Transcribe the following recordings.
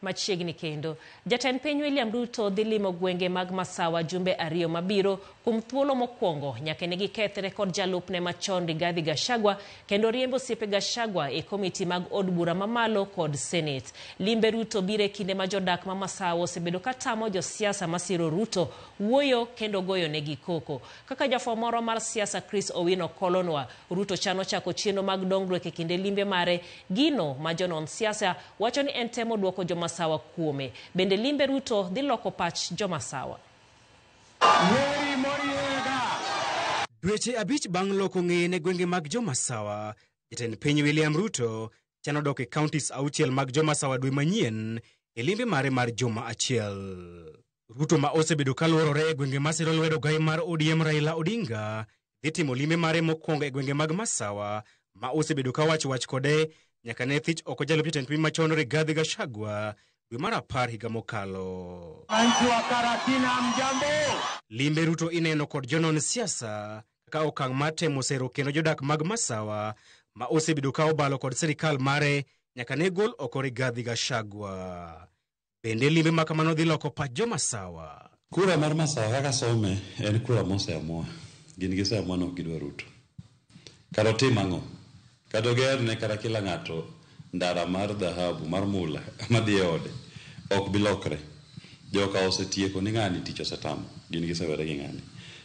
Machiegni kendo. Jatend piny William Ruto dhi limo gwenge mag Masawa jumbe 2 mabiro kuom thuolo mokwongo nyaka ne gikethre kod jalupne machon Rigathi Gachagua kendo riembo osiepe Gachagua e komiti mag od bura mamalo kod Senate. Limbe Ruto biro e kinde ma jodak ma Masawa osebedo ka tamo josiasa masiro Ruto wuoyo kendo goyo negi koko. Kaka jafwambo moro mar siasa Chris Owino kolonwa, Ruto chano chako chenro mag dongruok e kinde limbe mare, gino ma jonon siasa wacho ni en temo duoko jomasawa kuome. Bende limbe Ruto dhi loko pach jomasawa. Dweche 5 bang' loko ng'eye ne gwenge mag jomasawa, jatend piny William Ruto chano dok e counties 6 mag jomasawa dwe manyien e limbe mare mar juma achiel. Ruto ma osebedo kaluorore e gwenge masiro lwedo gai mar ODM Raila Odinga dhi timo limbe mare mokwongo e gwenge mag Masawa ma osebedo ka wach wach kode nyaka ne thich oko jalup jatend piny machon Rigathi Gachagua dwe mar 10 higa mokalo. Wananchi wa Karatina, mjambo. Limbe Ruto ineno kod jonon siasa kaka okang' mar temo sero kendo jodak mag Masawa ma osebedo ka obalo kod sirikal mare nyaka ne gol oko Rigathi Gachagua. Bende limbe ma kamano dhi loko pach jomasawa. Kura mar Masawa kaka some en kura moseamua. Gin giseamua ni ok gidwa Ruto. Kata otim ang'o? Kata ogerne kata kila ng'ato ndara mar dhahabu mar mula madhi e ode ok bi lokre. Joka osetieko ni ng'ani tich osetamo. Gin gisewere gi ng'ani.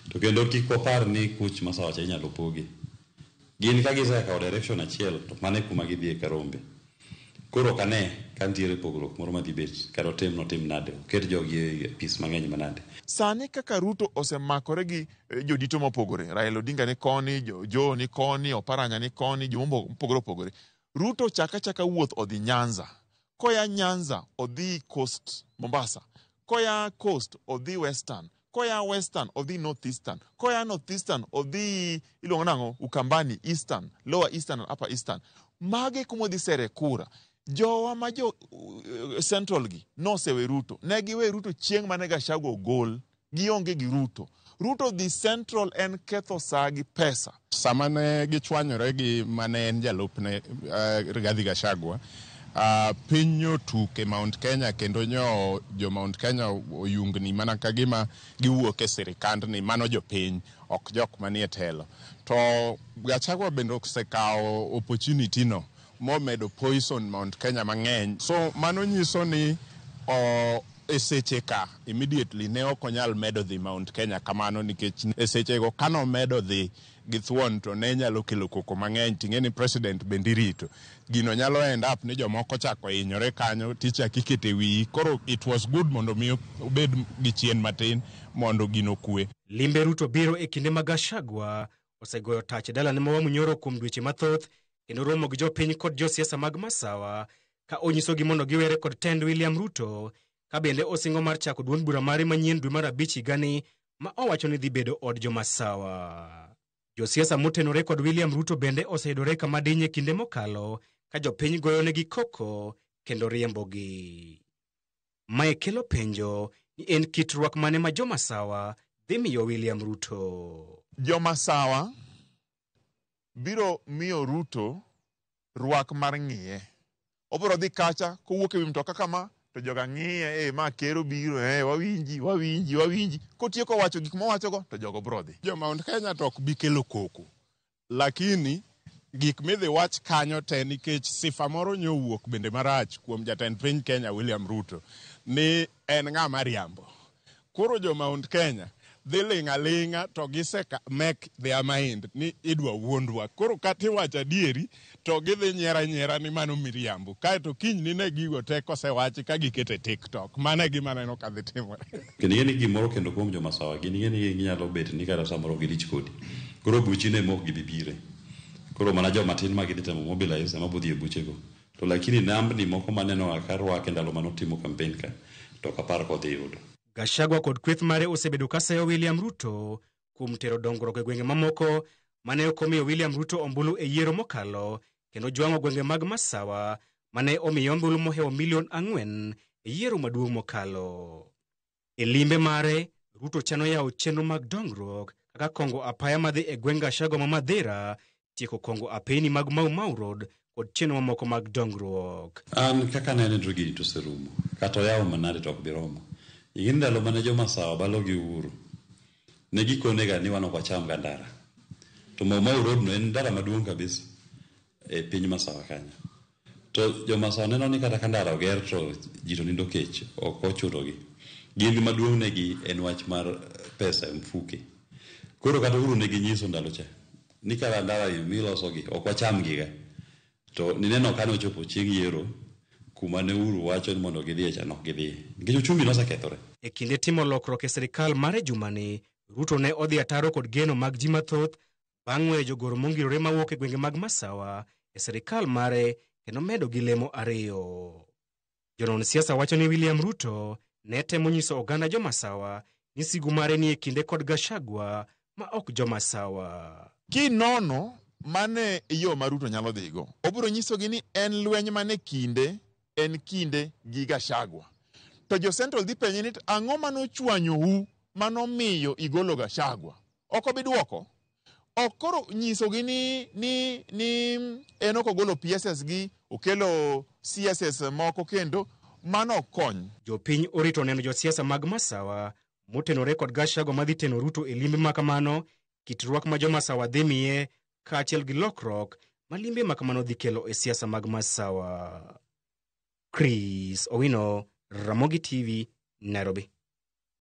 To kendo kik wapar ni kuch Masawa cha inyalo pogi. Gin ka gisekawo direction achiel to mano e kuma gidhiye ka rombe. Koro ok ane ka nitiere pogruok moro madhi bet kata otim notim nade oket jogi e apis mang'eny manade. Sani kaka Ruto osemakore gi jodito mopogore, Raila Odinga ni koni, Joho ni koni, Oparanya ni koni, jomopogore opogore. Ruto chaka chaka wuoth odhi Nyanza. Koya Nyanza odhi Coast Mombasa. Koya Coast odhi Western. Koya Western odhi North Eastern. Koya North Eastern odhi iluongo nang'o Ukambani Eastern, Lower Eastern and Upper Eastern. Mage kuma odhi sere kura. Jowa ma jo Central gi nosewe Ruto. Ne giwe Ruto chieng' mane Gachagua ogol. Gionge gi Ruto. Ruto dhi Central en ketho saa gi pesa. Sama ne gichwanyore gi mane en jalupne Rigathi Gachagua, piny nyotuk e Mount Kenya kendo nyo jo Mount Kenya oyungni mana ka gima giwuok e sirikandni, mano jopiny, ok jok manie telo. To Gachagua bende osekawo opportunity no momedo poison Mount Kenya mang'eny. So mano nyiso ni e seche ka immediately ne ok onyal medo dhi Mount Kenya kamano nikech e sechego kanomedo dhi gi thuon to ne nyalo kelo koko mang'eny ting'e ni president bende irito. Gino nyalo end up ni jomoko chako hinyore kanyo tichako ikete wiyi. Koro it was good mondo mi obed gi chien matin mondo gino kwe. Limbe Ruto biro e kinde ma Gachagua osegoyo tach e dalane ma Wamunyoro kuom dweche mathoth kendo romo gi jopiny kod josiasa mag Masawa ka onyisogi mondo giwere kod tend William Ruto ka bende osingo mar chako duond bura mare manyien dwe mar 5 higani ma owacho ni dhi bedo od jomasawa. Josiasa motenore kod William Ruto bende oseyudore kama diny e kinde mokalo ka jopiny goyonegi koko kendo riembogi. Mae kelo penjo ni en kit rwak mane ma jomasawa dhi miyo William Ruto. Jomasawa biro miyo Ruto rwak mar ng'iye. Obiro dhi kacha kowuok ewi mtoka kama to joga ng'iye, ma ker obiro, wawinji, wawinji, wawinji. Kotieko wacho gik mowachogo to jogo biro dhi. Jo Mount Kenya to ok bi kelo koko. Lakini gik midhi wach kanyo te nikech sifa moro nyowuok bende marach kuom jatend piny Kenya William Ruto ni en ng'ama riambo. Koro jo Mount Kenya dhi ling' aling'a to gise make their mind ni idwa wuondwa. Koro kata iwacho adieri to gidhi nyiera nyiera ni mano miriambo. Kaeto kiny ni ne gigo te kosewachi ka giketo e TikTok. Mano e gima aneno ka dhi timore. Kendo ing'e ni gimoro kendo kuom jomasawa gin ing'e ni ginyalo bet ni kata samoro gidich kodi. Koro buchi ne mok gibi bire. Koro mana joma tin ma gidhi temo mobilize ema bodhi e buchego. To lakini nambni moko maneno ka rwake ndalo manotimo campaign ka to ok apar kodhi yudo. Gachagua kod kweth mare osebedo ka seyo William Ruto kuom tero dongruok e gwenge mamoko mane ok omiyo William Ruto ombulu e yiero mokalo kendo jwang'o gwenge mag Masawa mane omiyo ombulu mohewo milion 4 e yiero maduong' mokalo. E limbe mare, Ruto chano yawo chenro mag dongruok kaka kongo apaya madhi e gweng' Gachagua ma Mathira, tieko kongo apeyni mag Mau Mau Road kod chenro mamoko mag dongruok. An kaka anene to gini to oserumo. Kata oyawo manade to ok bi romo. Ing'e ni ndalo mane jo Masawa balo gi Uhuru, ne gikonega ni wan ok wacham ga ndara. To Mau Mau Road no en ndara maduong' kabisa e piny Masawa kanyo. To jo Masawa neno ni kata ka ndara oger to ji to nindo kech, ok ochunogi. Gin maduong' negi en wach mar pesa e mfuke. Koro kata Uhuru ne ginyiso ndalo cha ni kara ndara milosogi ok wacham giga. To nineno kane ochopo chieng' yiero kuma ne Uhuru wacho ni mondo gidhiye cha nok gidhiye. Nikech uchumi nosekethore. E kinde timo lokruok e sirikal mare jumani, Ruto ne odhi ataro kod geno mag ji mathoth bang' weyo jogoro mongirore mawuok e gwenge mag Masawa e sirikal mare kendo medo gi lemo ariyo. Jonon siasa wacho ni William Ruto ne temo nyiso oganda jo-Masawa ni sigu mare ni e kinde kod Gachagua ma ok jo-Masawa. Kinono mane yo ma Ruto nyalo dhigo, obiro nyisogi ni en lweny mane kinde, en kinde gi Gachagua. To jo Central dhi penje ni ang'o manochwanyou manomiyo igolo Gachagua? Ok obi dwoko. Ok koro nyisogi ni en ok ogolo PSS gi, okelo CSS moko kendo, mano ok kony. Jopiny orito neno josiasa mag Masawa motenore kod Gachagua madhi teno Ruto e limbe makamano, kit rwak ma jo-Masawa dhi miye kaachiel gi lokruok ma limbe makamano dhi kelo e siasa mag Masawa. Chris Owino, Ramogi TV, Nairobi.